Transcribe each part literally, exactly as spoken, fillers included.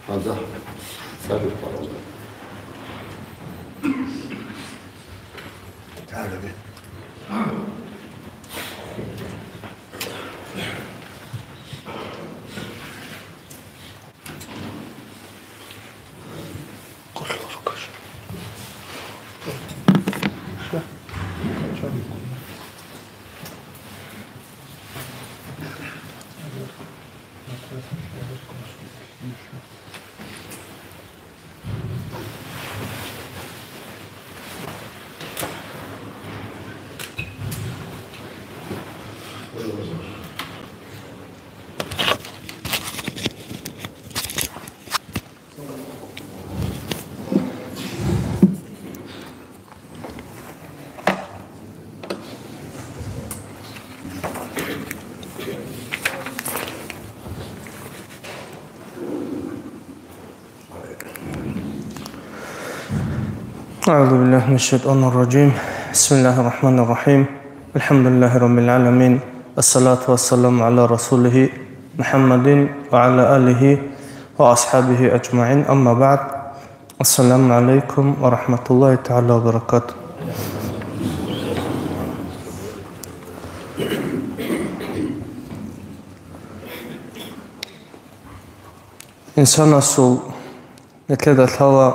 Гьанже цӀалихъ бараб. أعوذ بالله من الشيطان الرجيم. بسم الله الرحمن الرحيم. الحمد لله رب العالمين. الصلاة والسلام على رسوله محمد وعلى آله وأصحابه أجمعين. أما بعد. السلام عليكم ورحمة الله تعالى وبركاته. Инсанасул нилъеда лъала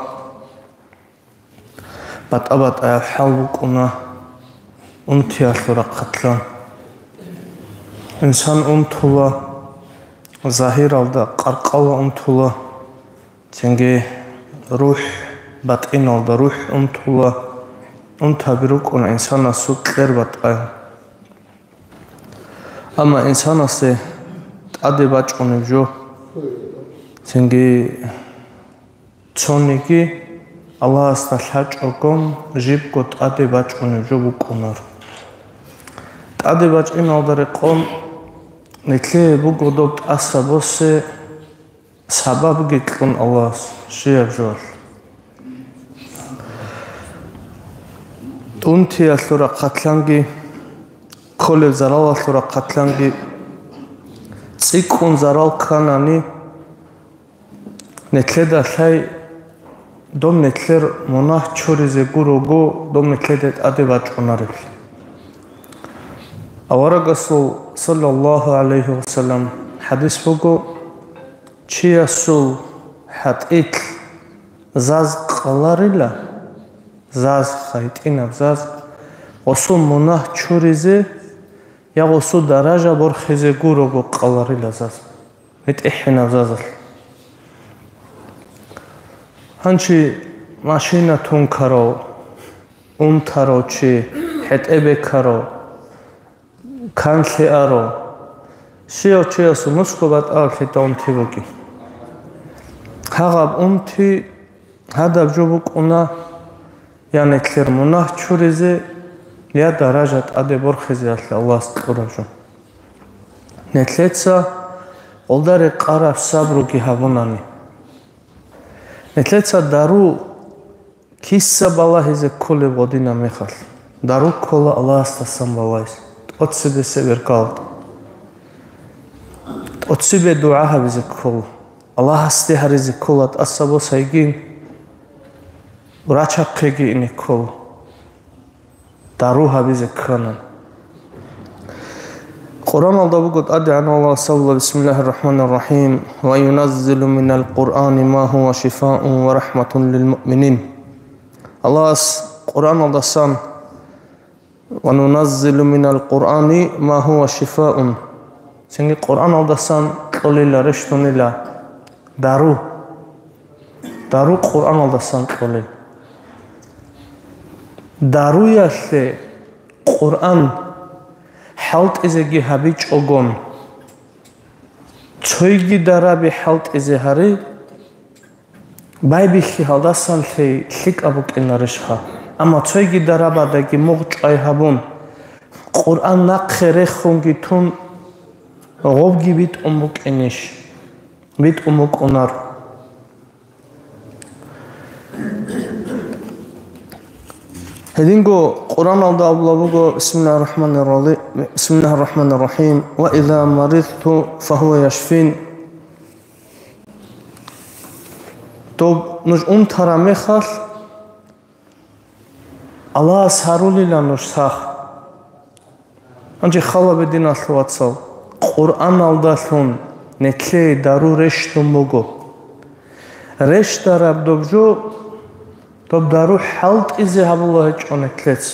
батӀа-батӀаяб хӀал букӀуна унтиялъул рахъалъан. Инсан унтула, загьиралда къаркъала унтула, цинги рухӀ, батӀиналда рухӀ унтула, унтаби рукӀуна инсанасул кьер батӀаян. Амма инсанасе тӀаде бачӀунеб жо, цинги цониги Аллагьасда лъачӀогон жибго тӀаде бачӀунеб жо букӀунар. ТӀаде бачӀиналда рекъон нилъее буго доб тӀаса босе сабабги кьун Аллагьас щибаб жоялъ. Унтиялъул рахъалъанги, кколеб заралалъул рахъалъанги, цӀикӀкӀун зарал кканани, нилъеда лъай доб нилъер мунагь чуризе гурого доб нилъеде тӀаде бачӀунареблъи. Аварагасул, саллаллагьу гӀалайгьи вассалам, хӀадис буго: чиясул хӀатӀилъ заз къаларила, заз, хайтӀинаб заз, гъосул мунагь чуризе я гъосул даража борхизе гурого къаларила заз, митӀихӀинаб зазалъ. Гьанчи машина тункарав, унтарав чи, хӀетӀе бекарав, канлъи арав, щияв чиясул нусго батӀалъи тӀа унти бугин. Гьагъаб унти гьадаб жо букӀуна, я нилъер мунагь чуризе, я даража тӀаде борхизеялъе Аллагьас кьураб жо. Нилъеца гъолда рекъараб сабруги гьабунани. Нилъеца дару киса балагьизе кколеб гъодинаб мехалъ, дару ккола Аллагьасдасан балагьизе, тӀоцебесеб иргалда. ТӀоцебе дугӀа гьабизе ккола, Аллагьасде гьаризе ккола, тӀаса босайгин, врачахъеги ине ккола. Дару гьабизе ккана. Къуръаналда буго ТӀадегӀанав Аллагьас абула: بسم الله الرحمن الرحيم. وينزل من القرآن ما هو شفاء ورحمة للمؤمنين. Аллагьас Къуръаналдасан: وننزل من القرآن ما هو شفاء. Цинги Къуръаналдасан кьолила, рещтӀунила дару. Дару Къуръаналдасан кьолел. Даруялъе Къуръан хӀалтӀизеги гьабичӀогон, цойги дараби хӀалтӀизе гьари, байбихьи гьалдасанлъи лъикӀаб букӀинарищха? Амма цойги дарабадаги мугъ чӀвай гьабун, Къуръан нахъе рехунги тун, гъобги битӀун букӀинищ? БитӀун букӀунар. Гьединго Къуръаналда абула буго: بسم الله الرحمن الرحيم. بسم الله الرحمن الرحيم. وإذا مرضت فهو يشفين. Доб нуж унтараб мехалъ, Аллагьас гьарулила нуж сах. Гьанже халабе, диналъул вацал, Къуръаналдалъун нетлъей дару рещтӀун буго. РещтӀараб доб жо, доб дару хӀалтӀизе гьабула гьечӀо нетлъец.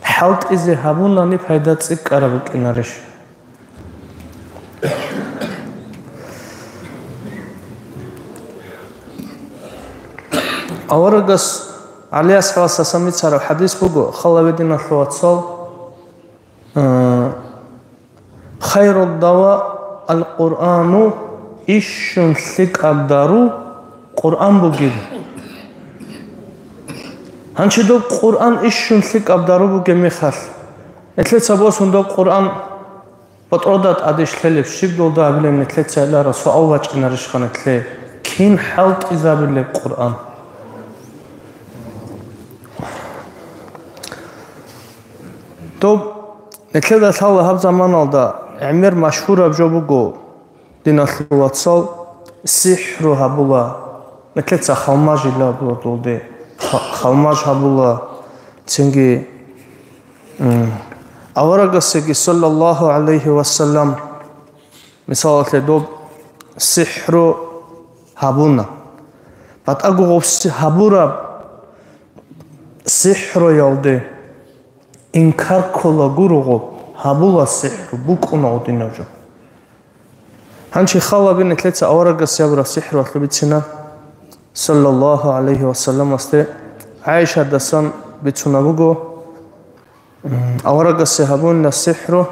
ХӀалтӀизе гьабунани пайда цӀикӀкӀараб букӀинарищ? Аварагас ГӀали асхӀабасдасан бицараб хӀадис буго, халабе, диналъул вацал, а, «Хайрул дава ал-Къуръану», ишшун лъикӀаб дару Къуръан бугеб. Гьанчи доб Къуръан ишшун лъикӀаб дару бугеб мехалъ, нетлъеца босун доб Къуръан ботӀрода тӀадищ лъелеб, щиб долда абилеб нетлъеца илара суал бачӀинарищха нетлъе? Кин хӀалтӀизабилеб Къуръан? Доб нетлъеда лъала гьаб заманалда гӀемер машгьураб жо буго, диналъул вацал, сихӀру гьабула, нетлъеца халмажила абула долде, ха-, халмаж гьабула, цинги, м, аварагасеги, саллаллагьу гӀалайгьи вассалам, мисалалъе, доб сихӀру гьабуна. БатӀаго гъоб си-, гьабураб сихӀруялде инкар ккола гурого, гьабула сихӀру, букӀуна гъодинаб жо. Гьанчи халабе нетлъеца аварагас гьабураб сихӀру алъубицина, саллаллагьу гӀалайгьи вассаламасде. ГӀайшадасан бицунаб буго, м, аварагасе гьабуна сихӀру,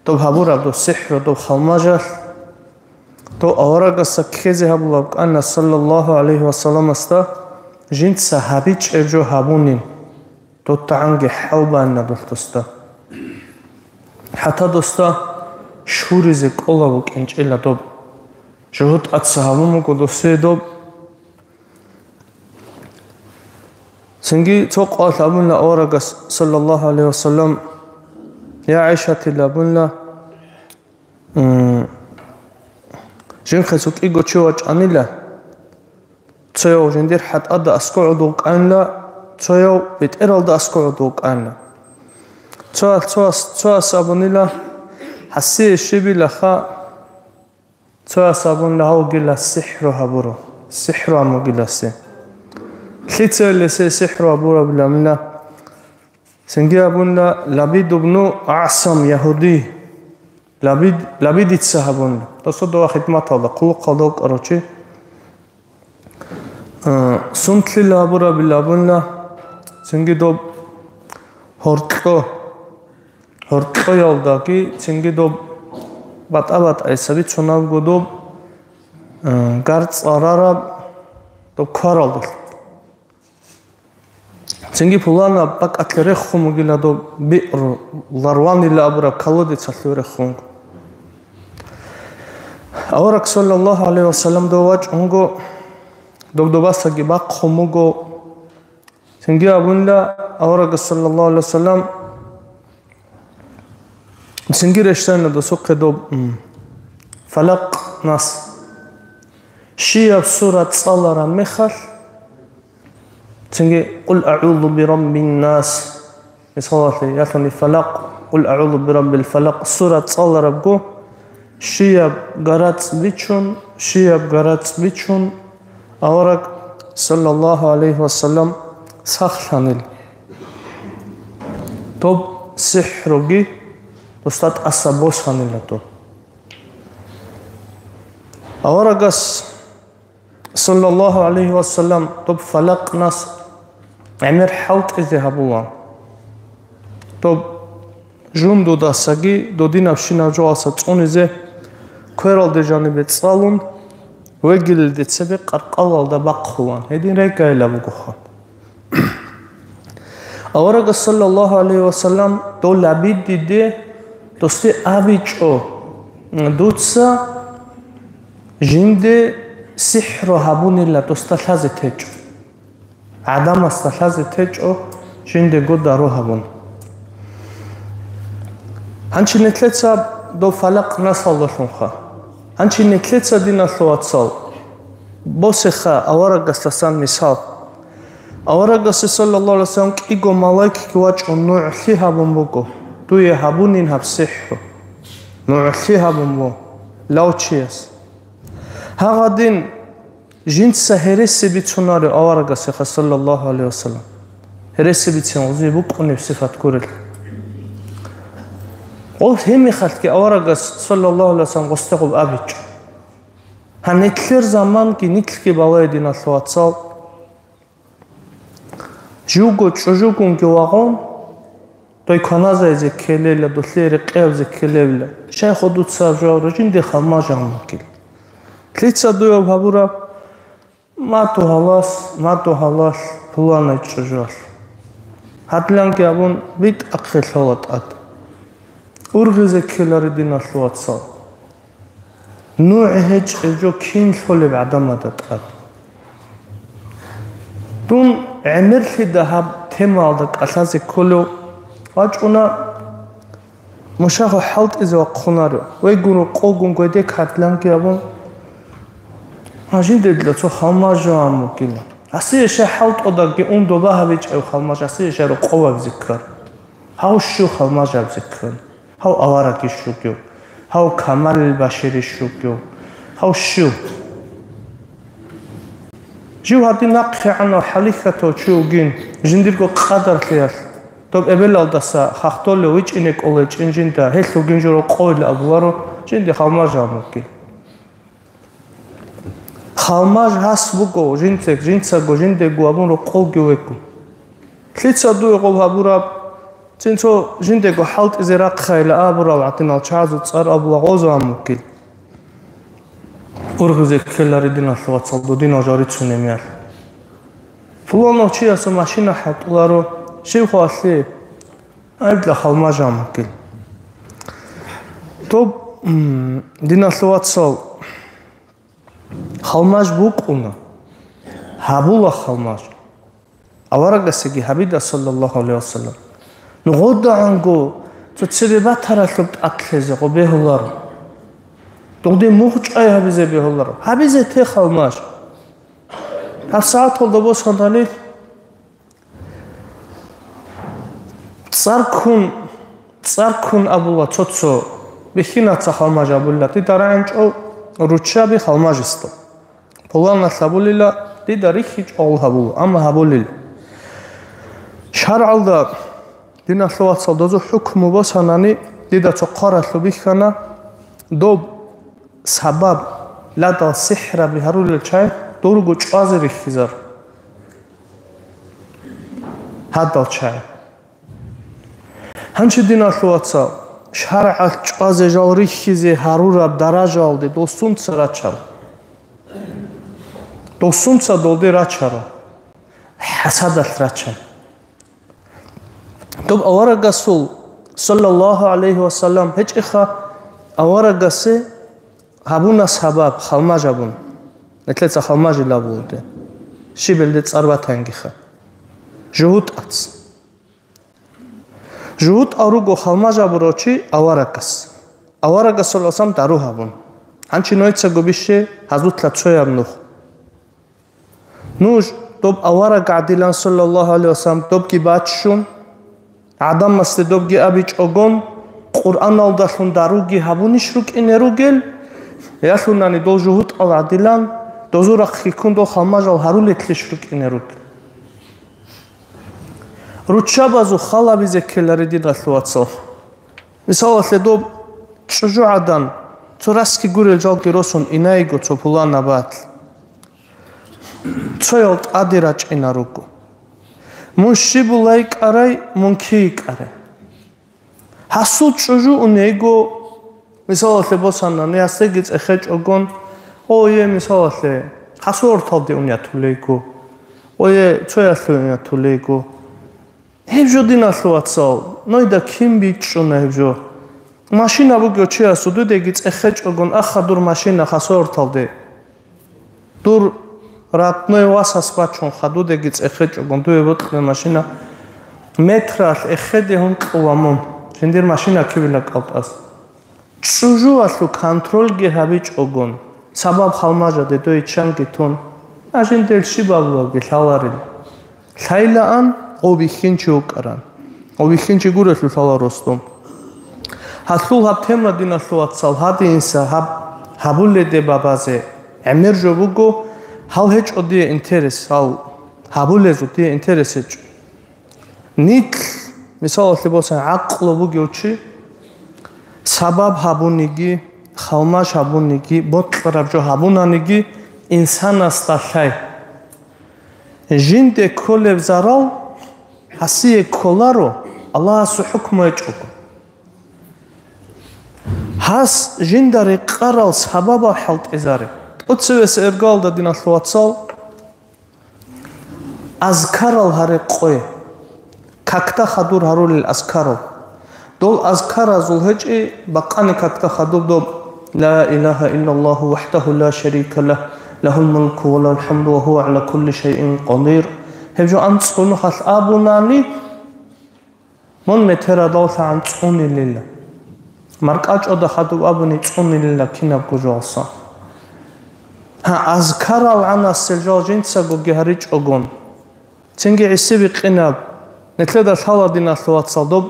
доб гьабураб доб сихӀру, доб халмажалъ, дов аварагасда ккезе гьабулаб букӀана, саллаллагьу гӀалайгьи вассаламасда, жинца гьабичӀеб жо гьабунин, дов тагӀанги хӀалбаанна дулъ досда. ХӀатта досда шуризе кӀола букӀинчӀила доб. ЖугьутӀаца гьабун буго досие доб. Цинги цо къоялъ абуна аварагас, саллаллагьу гӀалайгьи вассалам, я ГӀайшатил абуна, м, жинхъе цо кӀиго чи вачӀанила, цояв жиндир хӀатӀада аскӀов гӀодов кӀанила, цояв бетӀералда аскӀов гӀодов кӀанила. Цояс, цояс, цояс абунила, гьасие щибилаха, цояс абунила, гьав гила сихӀру гьабуро, сихӀру гьамугиласе. Лъицайилесе сихӀру гьабурабиламина? Цинги абунила, Лабид ибну ГӀасам, ягьуди. Лабид, Лабидица гьабунила. Досудова хидматалда, хъулухъалда вукӀарав чи. А, сунтлъила гьабурабила абунила, цинги доб гьоркьо, гьоркьоялдаги, цинги доб батӀа-батӀайса бицунабго доб, а, гарцӀарараб доб кваралдалъ. Цинги пуланаб бакӀалъе рехун бугила доб, Биъру Ларванила абураб колодецалъе рехун. Авараг саллаллагьу гӀалайгьи вассалам дов вачӀунго, доб добасаги бахъун буго. Цинги абунила аварагас саллаллагьу гӀалайгьи вассалам, цинги рещтӀана досухъе доб, м, Фалакъ нас. Щияб сура цӀалараб мехалъ, цинги, Къул агӀузу бираббин нас, мисалалъе, ялъуни Фалакъ, Къул агӀузу бираббил Фалакъ сура цӀаларабго, щияб гарацӀ бичун, щияб гарацӀ бичун, авараг, саллаллагьу гӀалайгьи вассалам, сахлъанил. Доб сихӀруги досда тӀаса босанила доб. Аварагас, саллаллагьу гӀалайгьи вассалам, доб Фалакъ нас гӀемер хӀалтӀизе гьабула. Доб жундудасаги додинабщинаб жоялдаса цӀунизе квералде жанибе цӀалун, вегилелде цебе къаркъалалда бахъулан, гьедин регайила бугоха. Аварагас, саллаллагьу гӀалайгьи вассалам, дов Лабидиде досде абичӀо, дуца жинде сихӀру гьабунила досда лъазе течӀо. ГӀадамасда лъазе течӀо жиндего дару гьабун. Гьанчи нетлъеца дов Фалакъ насалдалъунха. Гьанчи нетлъеца, диналъул вацал, Босеха аварагасдасан мисал. Аварагасе, саллаллагьу гӀалайгьи вассалам, кӀиго малайкги вачӀун нугӀлъи гьабун буго, дуе гьабунин гьаб сихӀру. НугӀлъи гьабун буго лав чияс. Гьагъадин жинца гьереси бицунарев аварагасеха, саллаллагьу гӀалайгьи вассалам. Гьереси бицин гъузи букӀунеб сифат гурел. Гъов гьеб мехалъги аварагас, саллаллагьу гӀалайгьи вассалам, гъосде гъоб абичӀо. Гьанетлъер заманги нитлъги балай, диналъул вацал. Живго чӀужугунги вагъун, дой кваназайзе ккелела, долъие рекъеябзе ккелевла. Щайха дуца жавра жинде халмаж гьамуккил? Лъица дуе гьабураб? Мадугьалас, мадугьалалъ пуланай чӀужуялъ. Гьадлъанги абун битӀахъе лъола тӀад. Ургъизе ккелари, диналъул вацал. НугӀ гьечӀеб жо кин лъолеб гӀадамада тӀад? Дун гӀемерлъида гьаб темаялда кӀалъазе кколев вачӀуна, мушагьу хӀалтӀизе вахъунаро, вегун рокъовгун гьедекь гьадлъанги абун, гьанже дила цо халмаж жо гьамуккила. Гьасие щай хӀалтӀудаги ун доба гьабичӀев халмаж, гьасие щай рокъов абизе ккар. Гьав щив халмаж абизе ккан? Гьав аварагищ вугев? Гьав камалил башарищ вугев? Гьав щив? Жив гьадин нахъегӀанав хӀалихьатав чи вугин, жиндирго къадарлъиялъ, доб эбелалдаса хахтолев вичӀине кӀолечӀин жинда, гьелъ вугин жо рокъовила абуларо, жинде халмаж гьамуккил. Халмаж гьас буго, жинцег-, жинцаго жиндего абун рокъовги векӀун. Лъица дуе гъов гьабураб, цин цо жиндего хӀалтӀизе рахъайила абурал гӀадинал чагӀазул цӀар абула гъоза гьамуккил. Ургъизе ккелари, диналъул вацал, додинал жал рицунеб мехалъ. Пуланав чиясул машина хӀалтӀуларо, щиб хвалъи? Гьебла халмаж гьамуккил. Доб, м, диналъул вацал, халмаж букӀуна, гьабула халмаж. Аварагасеги гьабида, саллаллагьу гӀалайгьи вассалам. Ну гъодагӀанго цо цебе батаралъуб тӀадлъезе гъо бегьуларо. Дугъде мугъчӀвай гьабизе бегьуларо. Гьабизе те халмаж. ГьабсагӀаталда босанани, цӀар ккун, цӀар ккун абула цо-цо, бихьинаца халмаж абула, дида рагӀинчӀо руччаби халмажиста. Пуланалъ абулила, дида рихьичӀо гъол гьабула, амма гьабулила. ШаргӀалда, диналъул вацал, дозу хӀукму босанани, дида цо хъваралъу бихьана, доб сабаб ладал сихӀраби гьарулел чагӀи дурго чӀвазе рихьизар. Гьадал чагӀи. Гьанчи, диналъул вацал, шаргӀалъ чӀвазе жал рихьизе гьарураб даражаялде дол сунца рачал? Дол сунца долде рачаро? ХӀасадалъ рачал. Доб аварагасул, саллаллагьу гӀалайгьи вассалам, гьечӀеха, аварагасе гьабуна сабаб, халмаж гьабун. Нилъеца халмажил абулде. Щибелде цӀар батангиха. ЖугьутӀац. ЖугьутӀал руго халмаж гьабурав чи аварагас. Аварагасул асам дару гьабун. Гьанчи нойцаго бище гьазутла цояб нух. Нуж доб авараг гӀадилан, саллаллагьу гӀалайгьи вассалам, добги баччун, гӀадамасде добги абичӀогон, Къуръаналдалъун даруги гьабунищ рукӀине ругел, ялъунани дол жугьутӀал гӀадилан, дозул рахъги ккун дол халмажал гьарулетлъищ рукӀине ругел. Руччабазул халабизе ккелари, диналъул вацал. Мисалалъе, доб чӀужугӀадан цо расги гурел жалги росун инайго цо пуланаб батӀ. Цоял тӀаде рачӀина руго. Мун щиб булай кӀарай, мун кий кӀарай. Гьасул чӀужу унейго, мисалалъе босанани, гьасдеги цӀехечӀогон, о, е, мисалалъе, гьасул орталде ун ятулейго, о, е, цоялъе ун ятулейго. Гьеб жо, диналъул вацал, нойда кин бичӀчӀуна гьеб жо? Машина бугев чиясул дудеги цӀехечӀогон аха дур машина хасорталде. Дур родной васас бачун хадудеги цӀехечӀогон дуе бокьулеб машина метралъ эхеде гьункьула мун, жиндир машина кибила кӀалтӀас. ЧӀужуялъул контрольги гьабичӀогон, Сабаб халмажаде дой чанги тун, а жиндел щиб абулебги лъаларел. Лъайлаан гъов бихьинчи вукӀаран. Гъов бихьинчи гурелъул лъала росдум. Гьалъул гьаб тема, диналъул вацал, гьадинса гьаб гьабуледе бабазе гӀемер жо буго, гьал гьечӀо дие интерес, гьал гьабулезул дие интерес гьечӀо. Нилъ, мисалалъе босани, гӀакълу бугев чи, сабаб гьабуниги, халмаш гьабуниги, бокьараб жо гьабунаниги, инсанасда лъай. Жинде кколеб зарал гьасие кколаро, Аллагьасул хӀукму гьечӀого. Гьас жинда рекъарал сабабал хӀалтӀизаре. ТӀоцевес эргалда, диналъул вацал, азкарал гьаре къой. Какда хадур гьарулел азкарал. Дол азкаразул гьечӀи бакъани какда хадуб доб: لا إله إلا الله وحده لا شريك له، له الملك وله الحمد وهو على كل شيء قدير. Гьеб жо анцӀго нухалъ абунани, мун метерадаллъагӀан цӀунилила. МаркӀачӀода хадуб абуни цӀунилила кинабго жоялса. Гьа, азкарал гӀанасел жал жинцагоги гьаричӀогон. Цинги гӀиси бикъинаб, нилъеда лъала, диналъул вацал, доб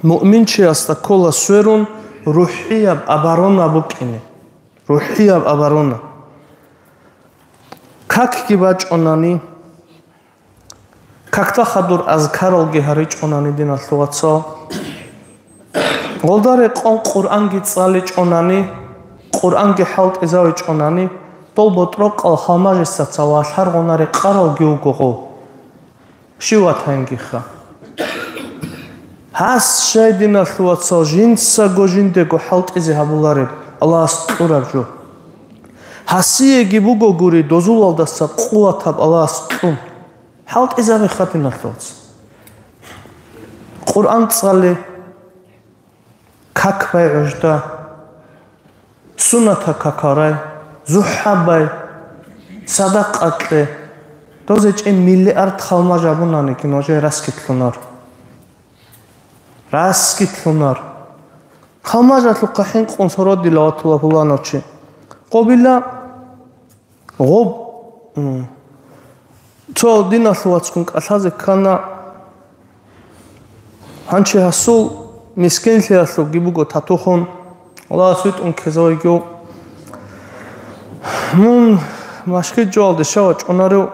муъминчиясда ккола сверун рухӀияб оборона букӀине. РухӀияб оборона. Какги бачӀунани, какда хадур азкаралги гьаричӀунани, диналъул вацал. Гъолда рекъон Къуръанги цӀаличӀунани, Къуръанги хӀалтӀизавичӀунани, дол ботӀрокъал халмажиса цавалъаргъуна рекъаралги вуго гъов. Щив ватангиха? Гьас щай, диналъул вацал, жинцаго жиндего хӀалтӀизе гьабулареб Аллагьас кьураб жо. Гьасиеги буго гури дозулалдаса къуватаб Аллагьас кьун. ХӀалтӀизабиха, диналъул вацал. Къуръан цӀале, как бай гӀужда, суннатал какарай, зухӀа бай, садакъа кье. Дозе чӀин миллиард халмаж абунаниги нужее раскитлъунар. Раскитлъунар. Халмажалъухъа хӀинкъун сородила ватула пуланав чи. Къобила Гъоб, м, цо диналъул вацгун кӀалъазе ккана, гьанчи гьасул мискинлъиялъулги буго татухун, Аллагьас витӀун ккезавайги. Мун машгид жоялде щав вачӀунарев,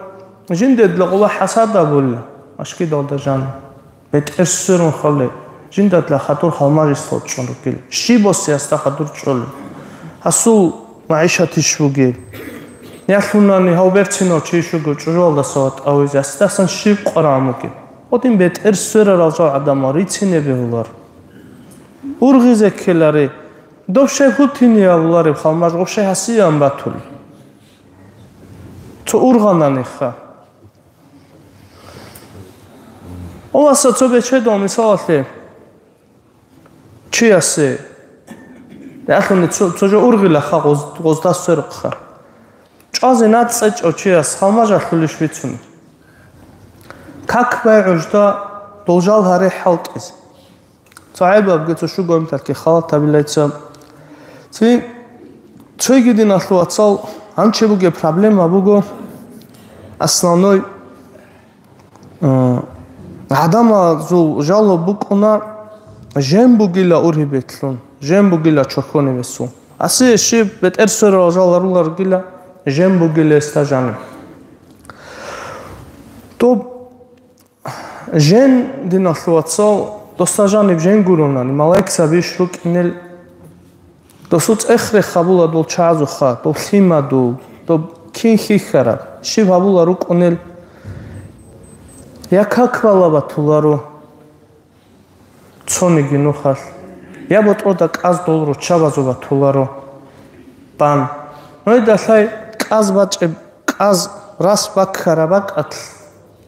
жиндедла гъула хӀасад абула машгидалда жан. БетӀер сверун хавле, жиндадла хадур халмажисдал чӀун ругел, щиб босиасда хадур чӀолел. Гьасул магӀишат иш бугел. Ялъунани гьав берцинав чи щуго чӀужуялдаса ватӀавизе, гьасдасан щиб къварагӀун бугеб? Гъодин бетӀер сверарал жал гӀадамал рицине бегьулар. Ургъизе ккеларе, дов щай хутине абулареб халмаж, гъов щай гьасиян батулел. Цо ургъананиха. О, васа, цо бечедал мисалалъе, чиясе, яхуни цо, цо жо ургъилаха гъоз-, гъозда сверухъа. ЧӀвазе нацӀцӀечӀав чияс халмажалъулищ бицунеб? Как бай гӀужда, дол жал гьаре хӀалтӀизе. Цо гӀайбабги цо щуго мисалги халат гьабилайца. Ци-, цойги диналъул вацал гьанчи бугеб проблема буго основной, э, гӀадамазул жало букӀуна жен бугила ургьибетлъун, жен бугила чохьонибесул. Асие щиб бетӀер сверал жал гьаруларгила жен бугила гьесда жаниб. Доб Жен, диналъул вацал, досда жаниб жен гуронани, малаикзабищ рукӀинел, досул цӀех-рех гьабула дол чагӀазухъа, доб лъимадул, доб кин хьихьараб, щиб гьабула рукӀунел, я как бала батуларо цониги нухалъ, я ботӀрода кӀаз дол руччабазул батуларо бан. Гьедалъай кӀаз бачӀеб, кӀаз рас баккараб бакӀалъ,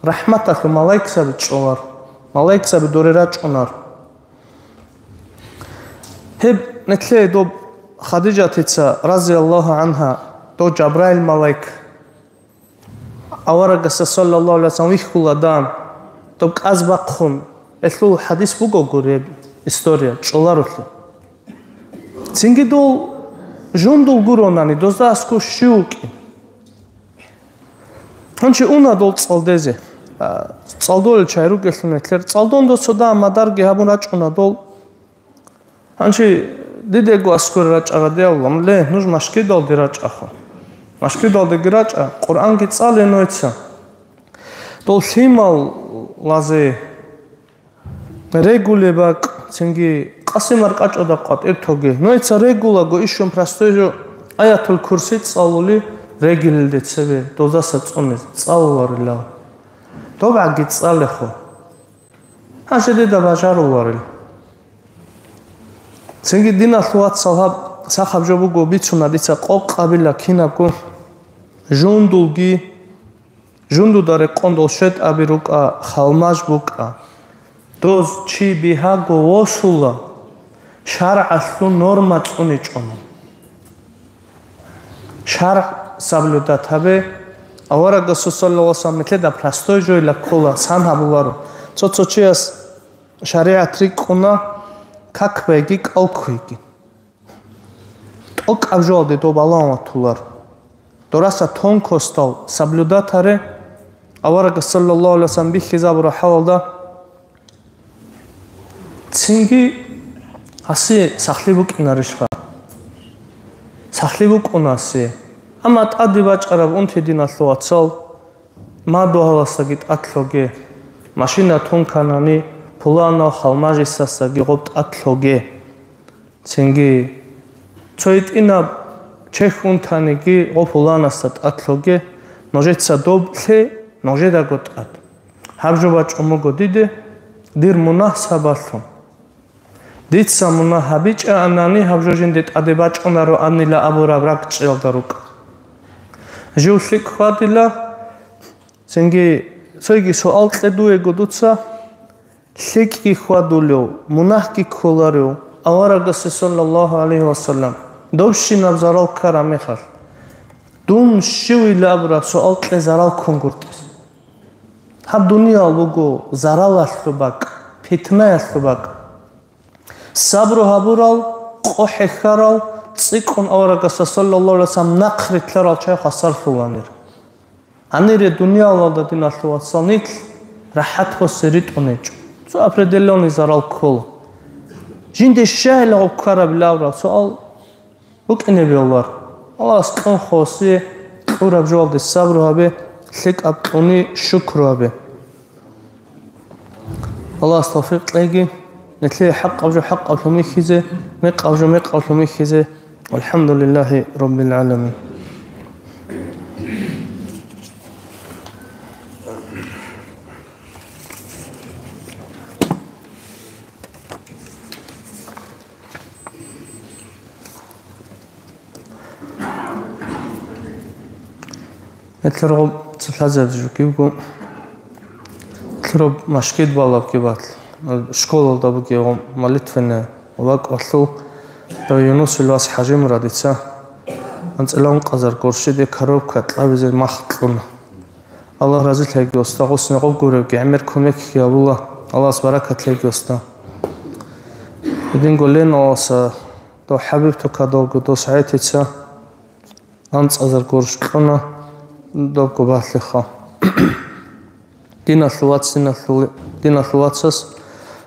рахӀматалъул малаикзаби чӀолар, малаикзаби доре рачӀунар. Гьеб нилъее доб Хадижатица, разияллагьу гӀангьа, дов Жабраил малаик аварагасда, саллаллагьу гӀалайгьи вассалам, вихьула дан, доб кӀаз бахъун, гьелъул хӀадис бугого гьеб история, чӀоларулъе. Цинги дол Жундул гуронани, дозда аскӀов щив вукӀин? Гьанчи уна дол цӀалдезе. А, цӀалдолел чагӀи ругелъул метлер. ЦӀалдон досда мадарги гьабун рачӀуна дол. Гьанчи дидего аскӀоре рачӀа радияллагьу, ле, нуж машгидалде рачӀаха. Машгидалдеги рачӀа, Къуръанги цӀале нойца. Дол лъималазе регулеб бакӀ, цинги къасимар къачӀода къватӀир тоге. Нойца регулаго ишун простой жо Аятул Курси цӀалули регилилде цебе, дозаса цӀунез цӀалуларилал. ДобгӀаги цӀалехо. Гьанже дида бажаруларел. Цинги диналъул вацал гьаб сахаб жо буго бицуна дица къокъабила кинабго жундулги, жундуда рекъон дол шетӀаби рукӀа, халмаж букӀа. Доз чи бигьаго восула, шаргӀалъул норма цӀуничӀони. ШаргӀ соблюдать гьабе, аварагасул саллаллагьу гӀалайгьи вассалам метледа простой жойла ккола, сан гьабуларо. Цо-цо чияс шаригӀат рикӀкӀуна, как байги, кӀал кквейги. ТӀокӀаб жоялде доб балагьун ватулар. Дораса тонкостал соблюдать гьаре, аварагас саллаллагьу гӀалайгьи вассалам бихьизабураб хӀалалда, цинги гьасе сахлъи букӀинарищха? Сахлъи букӀунасе. Амма тӀаде бачӀараб унти диналъул вацал, мадугьаласдаги тӀадлъоге, машина тунканани, пуланав халмажисасдаги гъоб тӀадлъоге. Цинги цо гьитӀинаб чехь унтаниги гъоб пуланасда тӀадлъоге, нужеца доб лъе, нужедаго тӀад. Гьаб жо бачӀун буго диде, дир мунагь сабаблъун. Дица мунагь гьабичӀаанани, гьаб жо жинде тӀаде бачӀунароанила абураб ракӀчӀиялда рукӀа. Жив лъикӀ хьвадила, цинги цойги суал кье дуего дуца, лъикӀги хьвадулев, мунагьги кколарев, аварагасе саллаллагьу гӀалайгьи вассалам, добщинаб зарал ккараб мехалъ, дун щивила абураб суал кье зарал ккун гуртӀис. Гьаб дуниял буго заралалъул бакӀ, питнаялъул бакӀ. Сабру гьабурал, къо хӀехьарал, цӀикӀкӀун аварагасда саллаллагьу гӀалайгьи вассалам нахъ рилълъарал чагӀи хвасарлъуланир. Гьанире дуниялалда, диналъул вацал, нилъ рахӀат босе ритӀун гьечӀо. Цо определённый зарал ккола. Жинде щайила гъоб ккарабилаб суал букӀине бегьулар. Аллагьас кьун хосие кьураб жоялде сабру гьабе, лъикӀаб кьуни шукру гьабе. Аллагьас тавфикъ кьеги, нилъее хӀакъаб жо хӀакъаблъун бихьизе, мекъаб жо мекъаблъун бихьизе. ВалхӀамдулиллагьи раббил гӀаламин. Гьелъ гъоб цоцазаб жугивго, гьелъ гъоб машгид балабги батл, школалда бугеб гъоб молитвенный вакӀалъул, Юнусил вас ХӀажимурадица анцӀила ункъазар горщиде коробка кьабизе мах кьуна. Аллагь разилъаги, уста, гъос гъоб гуребги гӀемер кумекги гьабула, Аллагьас баракат лъеги, уста. Гьединго Леналаса дов ХӀабиб тукадалго дос гӀетица анцӀазар горщ кьуна добго балъиха. Диналъул вац, диналъул, диналъул вацас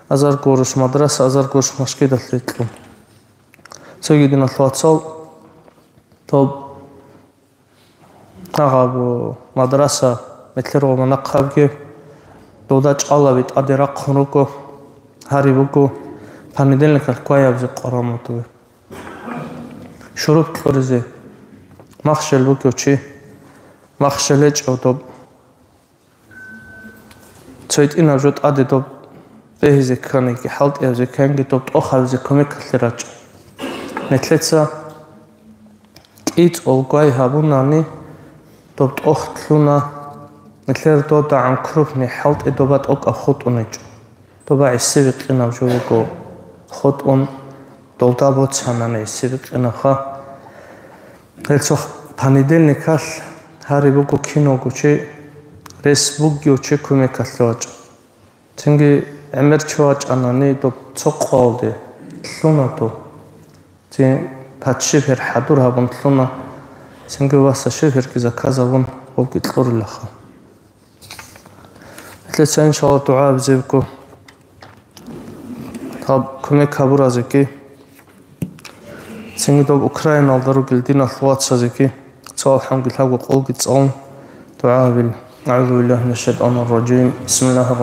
азар горщ мадраса, азар горщ машгидалъе кьун. Цоги диналъул вацал доб Гьагъаб мадраса метлер гъомана хъабги, дуда чӀалаби тӀаде рахъун руго, гьари буго, понедельникалъ кваябзе къваран мутуе. Шуруп кьуризе, махщел бугев чи, махщел гьечӀев доб. Цо гьитӀинаб жо тӀаде доб бегьизе кканиги, хӀалтӀиябзе кканги доб тӀохабизе кумекалъе рачӀа. Метлеца кӀицӀул гвай гьабунани, доб тӀох лъуна, метлер додагӀан крупный хӀалтӀи доба тӀокӀаб хутӀун гьечӀо. Доба гӀиси-бикъинаб жо буго хутӀун, долда боцанани гӀиси-бикъинабха. Гьелцо понедельникалъ гьари буго киналго чи, рес бугев чи кумекалъе вачӀа. Цинги гӀемер чи вачӀанани доб цо къоялде лъуна доб. Цин паччи пер хӀадур гьабун лъуна, цинги васа щиб перги заказабун гъобги кьурилаха. Гьелъеца, иншалла, дугӀа абизебго, гьаб кумек гьабуразеги, цинги доб Украиналда ругел диналъул вацазеги цо алхӀамги лъабго къолги цӀалун дугӀа гьабил. أعوذ بالله من الشيطان الرجيم. بسم الله الرحمن